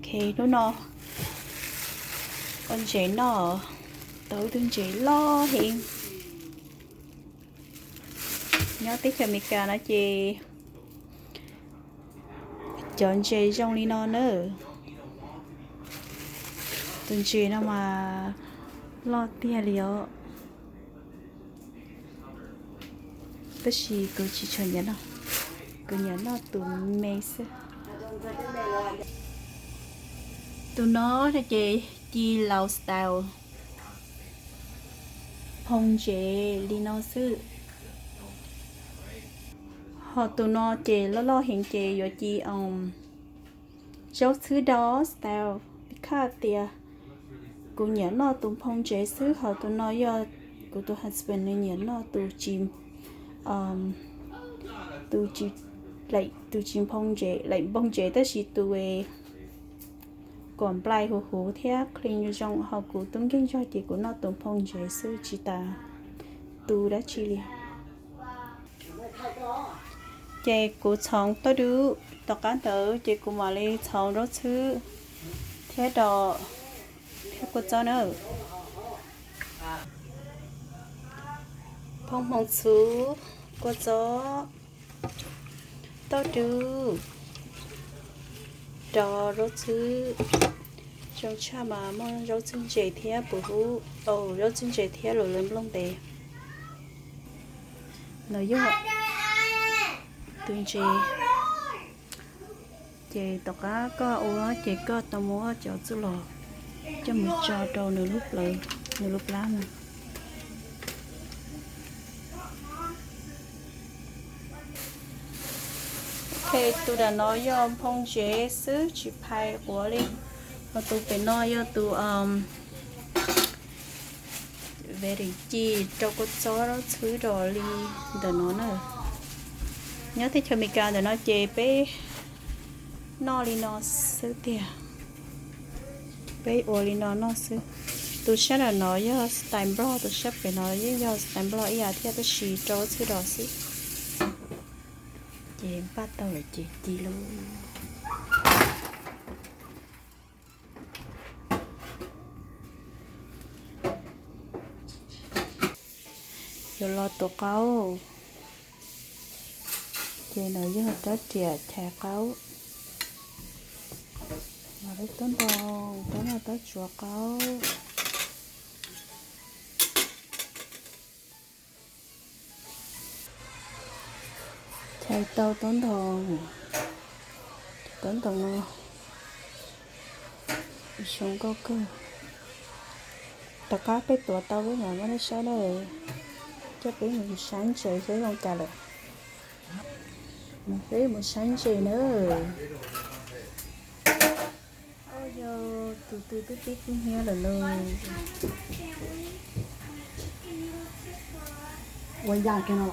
Hnub no ua ntses noj, tau tus ntses loj heev. Nyob teb chaws Amelikas no ces cov ntses zoo li no na. Tus ntses no mas loj tiag li os. Tab sis kuv tsis tshua nyiam noj, kuv nyiam noj tus me xwb. Tus no ces ci Laos style, phoo ntses li no xwb. Ho tus no ces loj loj heev ces yuav ci zaub txhwb do style. Khaj tias kuv nyiam noj tus phoo ntses xwb, ho tus no yog kuv tus husband nws nyiam noj tus tsis, tus tsis, tus tsis phoo ntses, laim npoo ntses tab sis tus kom nplai huv huv thiab clean zoo zoo, ho kuv tub nkeeg zog ces kuv noj tus phoo ntses xwb tsis tas tu dab tsi li. Ces kuv txhoov tauj dub, tom qab ntawd ces kuv mam li txhoov zaub txhwb thiab do, thiab kua txob na. Phoo hmoov txhuv, kua txob, tauj dub, do zaub txhwb. Zoo tshaj mas muaj zaub txhwb ntses thiab puv hub, zaub txhwb ntses thiab lus lawv nplooj ntev. No yog tus ntses. Ces tom qab koj ua ces koj tau muab cov txuj log coj mus tso rau nws lub plawv, nws lub plab no. Ok, tus dam no yog phoo ntsev xwb tsis phais quav li. Ho tus pem no yog tus veggie ci rau kua txob txhwb rau li ntawm no na. Nyob teb chaws Amelikas ntawm no ces peb noj li no xwb tiag. Peb ua li no noj xwb. Tus sab nram no yog style Nplog, tus sab pem no yeej yog style Nplog ib yam thiab tab sis rau txhwb rau xwb. Ces npaj tau lawm ces ci lauj. Yuav los tuav qaub. Ces no yog rab riam chais qaub. Los lub taub ntoo, taub no taub tsuav qaub. Chais tau taub ntoo, taub ntoo no zoo nkauj kawg. Tom qab peb tuav tau peb mam muab nej saib na. Coj peb mus saib ntses seb zoo cas lawm. Peb mus saib ntses na. Yog tus twg twb pib kub hnyiab lawm lauj. Ua yam kiag no.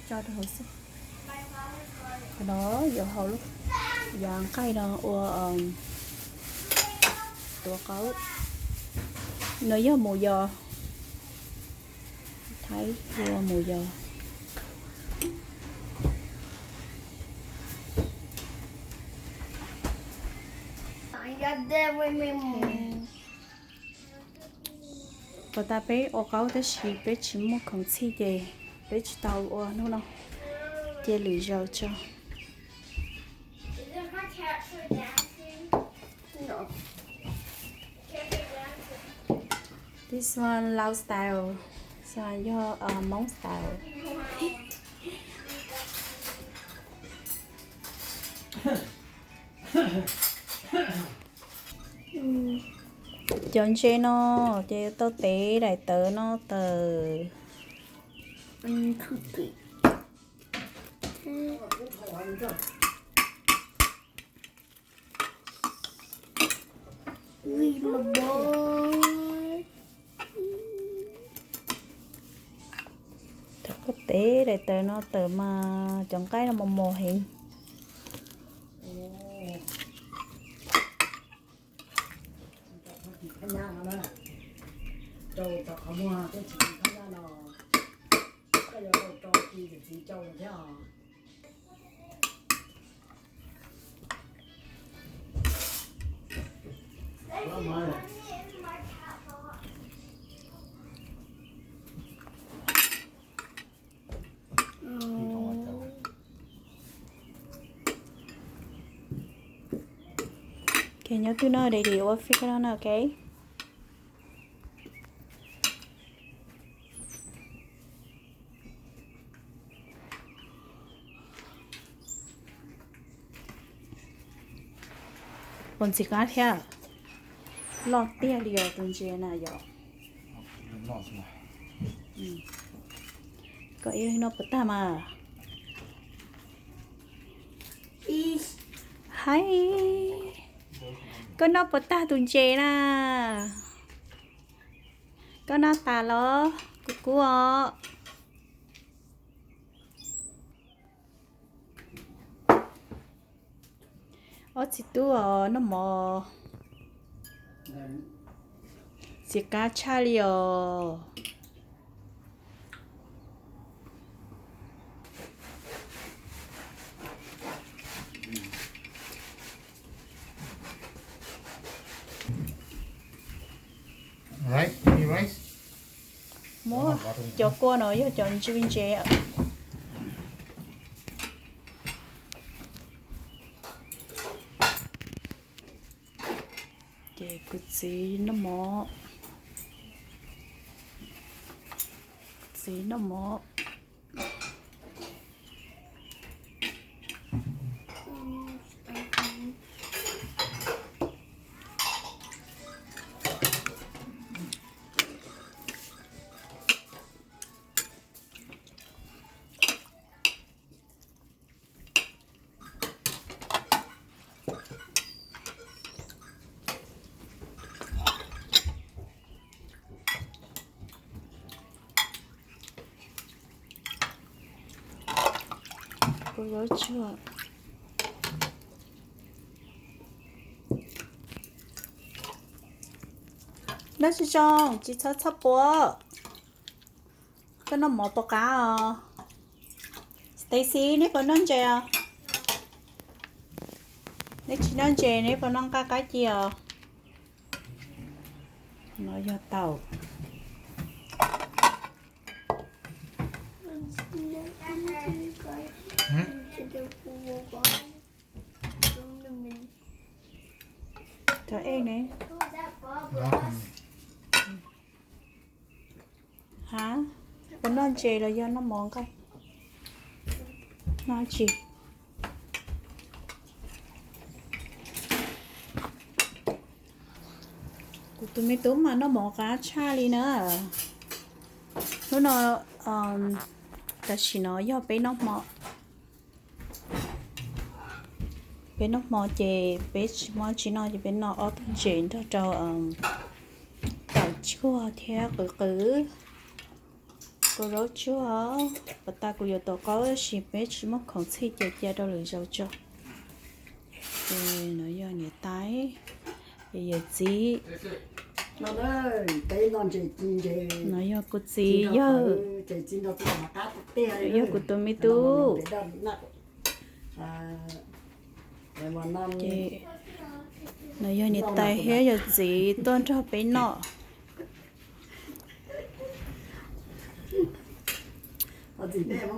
Tso rau hauv xwb. Qhov no yuav hau lub yav nqaij no ua tuav qaub. No yog mus yos, Thaib ua mus yos. Puas tas peb ua qaub tab sis peb tsis muaj khoom txhij ces peb tsis tau ua hnub no, cia lwm zaus tso. This one Lao style, this one yog Hmoob style. Cov ntses no ces tau tev daim tawv no tawm. Tau tev daim tawv no tawm mas cov nqaij no mos mos heev. Ces nyob twg no daddy ua fij no na, ok. Puas ntxim qab thiab? Loj tiag li os tus ntses na yom. Koj ib leeg noj puas tag mas? Haib, koj noj puas tag tus ntses na? Koj noj tas los? Kub kub os. Ob txiv tub os, noj mov ntxim qab tshaj li os. Muab cov kua no yog cov ntsw ntses. Ces kuv txiv noj mov, kuv txiv noj mov. Kuv yuav tsuag. Noj tsis zoo tsis txhob txhoj puab. Koj noj mov puas qab os? Stacy, neb puas noj ntses os? Neb tsis noj ntses neb puas noj nqaij qab ci os? No yog taum. Cov ej ne. Ha, puas noj ntses los yog noj mov nqaij? Noj tsis. Kuv tus me tub mas noj mov qab tshaj li na. Hnub no, tam sim no yog peb noj hmo, peb noj hmo ces peb tsis muaj tsis noj ces peb noj ob tug ntses nrog rau taum tsuag thiab qws qws. Kua zaub tsuag, pas tas kuv yuav tuav qaub tab sis peb tsis muaj khoom txhij ces cia rau lwm zaus tso. Ces no yog niam tais, ces yawm txiv. No yog kuv txiv yawg, yog kuv tus me tub. Ces no yog niam tais thiab yawm txiv tuaj nrog peb noj.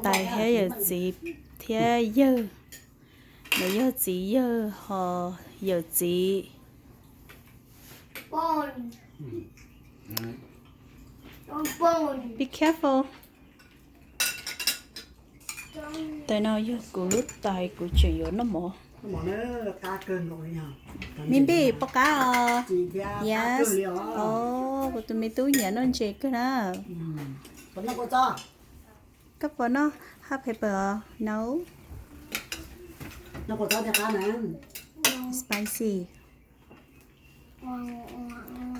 Tais thiab yawm txiv thiab yawg. No yog txiv yawg ho yawm txiv. Be careful. Tais no yog kuv lub tais kuv tseem yuav noj mov. Me npij puas qab os? Yes. Os, kuv tus me tub nyiam noj ntses kawg na. Koj puas noj hot pepper os? No. Spicy.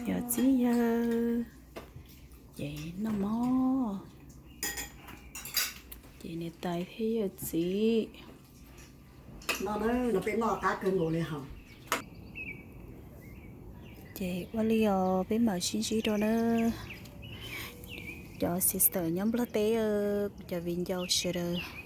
Yog txiv yawg, ces noj mov, ces niam tais thiab yawm txiv. Ces ua li os peb mam sib ntsib dua na. Cov sister nyob Nplog teb, kuv cov viv ncaus sawv daws.